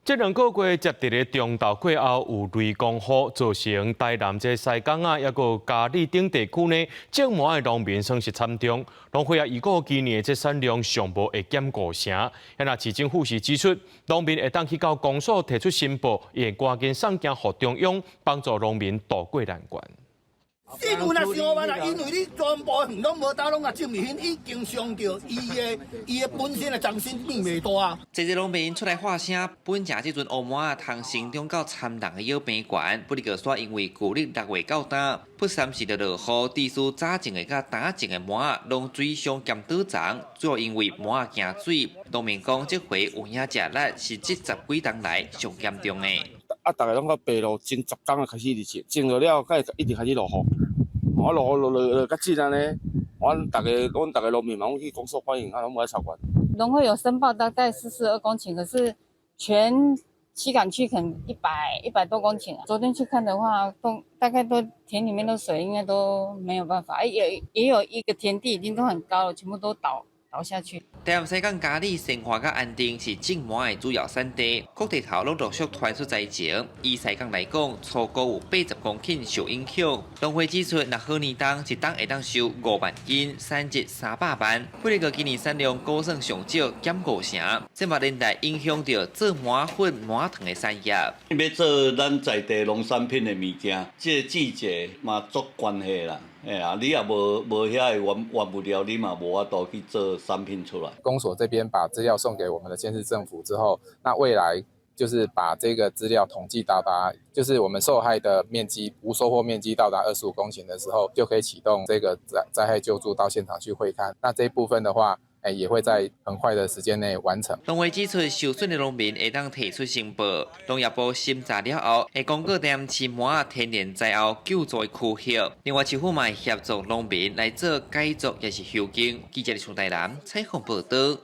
這兩個月接著咧中晝過後有雷公雨，造成台南這西港仔，抑閣佳里等地區呢，種麥的農民損失慘重。農會啊預估今年的這產量上無會減五成。啊若市政府是指出，農民會當去到公所提出申報，會趕緊送件予中央，幫助農民渡過難關。政府若想辦啦，因為你全部園攏無打攏共種入去，已經傷著伊的本身的重心變袂大啊。這個農民出來發聲，本正這陣烏麥仔通成長到參人的小平懸，不過煞因為舊曆六月到今，不三時就落雨，致使早種的佮今種的麥仔攏水傷兼倒叢，主要因為麥仔驚水。農民講，這回有影食力是這十幾冬來上嚴重的。啊，逐个攏到白露前10工就開始佇種，種落了，才會一直開始落雨。我落雨落落落較緊按呢，阮逐个農民嘛，攏去公所反映，啊，攏無愛插管。農會有申報大概42公頃，可是全旗杆區可能100多公頃啊。昨天去看的話，都大概都田裡面的水應該都沒有辦法，也有一個田地已經都很高了，全部都倒下去。台南西港佳里、善化佮安定是種麥的主要產地，各地頭攏陸續傳出災情。以西港來講，初估有80公頃受影響。農會指出，若好年冬一冬會當收5萬斤，產值300萬。不過今年產量估算上少減五成，這嘛連帶影響著做麥粉、麥糖的產業。欲做咱在地農產品的物件，這個季節嘛足關係啦。哎呀，你也無遐个原物料，你嘛無法度去做產品出來。公所這邊把資料送給我們的縣市政府之後，那未來就是把這個資料統計到達，就是我們受害的面積無收穫面積到達25公頃的時候，就可以啟動這個災害救助到現場去會勘。那這一部分的話，也會在很快的時間內完成。農會指出，受損的農民會當提出申報，農業部審查了後，會公告台南市麥仔天然災後救助的區域。另外，市府嘛會協助農民來做改作抑是休耕。記者李松台南採訪報導。